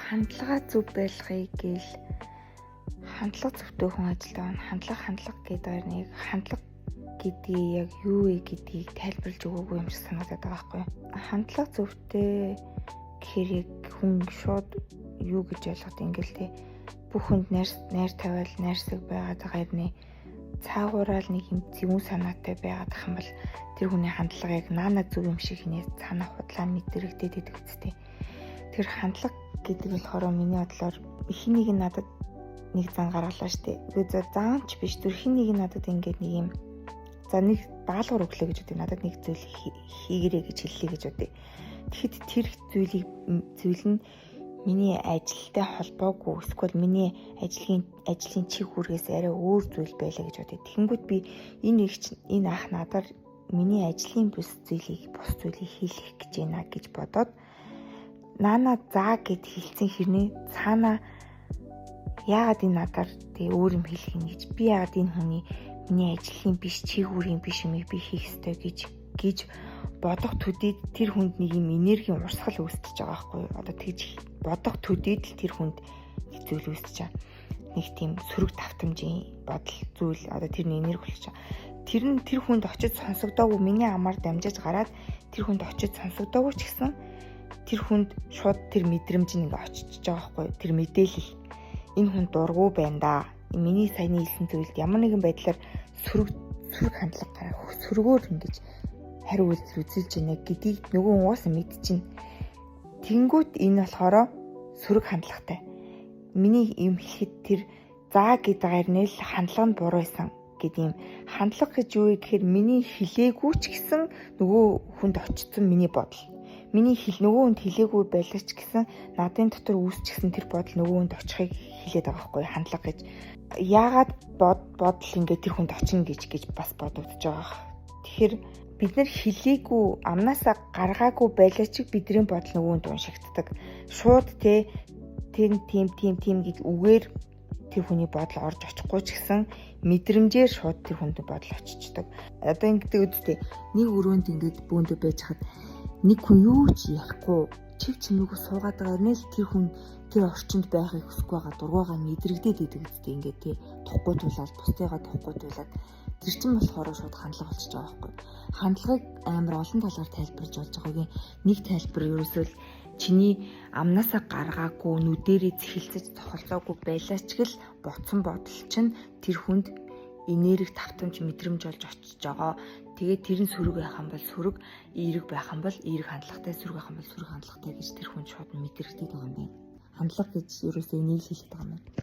Хандлага зөв байлгая гээл хандлага зөвтэй хүн ажилдаа байна. Хандлага гэдэг нэг хандлага гэдгийг яг юу вэ гэдгийг тайлбарлаж өгөөгүй юм шиг санагдаад байгаа байхгүй юу? Хандлага зөвтэй гэхээр яг хүн шууд юу гэж ойлгох ингээл те бүх хүнд найр тавиал найрсаг байгаад байгаа юм нэ цаагаараа л нэг юм зөвүүн санаатай байгаад ах юм бол тэр хүний хандлага яг наана зөв юм шиг хинээ цаана худлаа мэдрэгдээд идэх үстэй. Тэр хандлага гэдэг болохоор миний бодлоор хин нэг нь надад нэг зан гаргалаа штэ. Үгүй зан ч биш зүр хин нэг нь надад ингээд нэг юм за нэг даалгавар өглөө гэж үгүй надад нэг зүйл хийгэрэй гэж хэллээ гэж үгүй. Тэгэхэд тэр зүйлийг зүйл нь миний ажилтай холбоогүй эсвэл миний ажлын чиг үүргээс арай өөр зүйл байлаа гэж бодъё. Тэгэнгүүт би энэ их энэ ах надаар миний ажлын бус зүйлийг хийх гэж байна гэж бодоод наана заа гэд хэлсэн хэрнээ цаана яагаад энэ надаар тэг өөр юм хэлэх юм гэж би яагаад энэ хүний миний ажлын биш чиг үүргийн биш юмыг би хийх ёстой гэж бодох төдийд тэр хүнд нэг юм энергийн урсгал үүсчихэж байгаа байхгүй юу? Одоо тэгж бодох төдийд л тэр хүнд нэг зүйл үүсэж байгаа. Нэг тийм сөрөг давтамжийн бодол зүйл одоо тэр нэг энерги болчих. Тэр нь тэр хүнд очиж сонсогдоогүй миний амаар дамжиж гараад тэр хүнд очиж сонсогдоогүй ч гэсэн тэр хүнд шууд тэр мэдрэмж нь ингээ очиж байгаа байхгүй юу? Тэр мэдээлэл энэ хүн дургу байна да. Миний саяны хэлсэн зүйлд ямар нэгэн байдлаар сөрөг хандлага гарах сөргөөр ингэж хариу үйлдэл үзүүлж байна гэдгийг нөгөө хүн угаасаа мэдчихэв. Тэнгүүт энэ болохоор сөрөг хандлагатай. Миний юм хэлэхэд тэр заа гэдэг арнэл хандлага нь буруу байсан гэдэг юм. Хандлага гэж юу вэ гэхээр миний хэлээгүй ч гэсэн нөгөө хүнд очсон миний бодол. Миний хэл нөгөө хүнд хэлээгүй байлаа ч гэсэн надын дотор үүсчихсэн тэр бодол нөгөө хүнд очихыг хэлээд байгаа байхгүй хандлага гэж. Яагаад бодол ингээд тэр хүнд очино гэж бас бодогдож байгаа. Тэгэхээр бид нар хэлээгүй амнаасаа гаргаагүй байлаа ч бидний бодол нөгөө хүнд уншигддаг. Шууд те тийм тийм тийм тийм гэж үгээр тэр хүний бодол орж очихгүй ч гэсэн мэдрэмжээр шууд тэр хүнд бодол очичдаг. Одоо ингэдэг үстэй нэг өрөөнд ингээд бөөндөө байж хад нэг хүн юу ч ярихгүй чив чимээгүй суугаад байгаа юм л тэр хүн тэр орчинд байхыг хүсэхгүй байгаа дургуйгаа мэдрэгдээд идэг үстэй ингээд тий тухгүй тулаад бусдыгаа тухгүй тулаад тэр чинь болохоор шууд хандлага болчихж байгаа байхгүй. Хандлагыг амар олон талаар тайлбарлаж болж байгаагийн нэг тайлбар ерөөсөө л чиний амнаасаа гаргаагүй нүдэрээ зэхэлцэж цохолцоогүй байлаа ч гэл ботсон бодол чинь тэр хүнд энерги давтамж мэдрэмж болж очиж байгаа. Тэгээд тэр нь сөрөг байх юм бол сөрөг, эерэг байх юм бол эерэг хандлагатай, сөрөг байх юм бол сөрөг хандлагатай гэж тэр хүн шууд мэдрэгдээд байгаа юм байна. Хандлага гэж ерөөсөө энийг л хэлээд байгаа юм байна.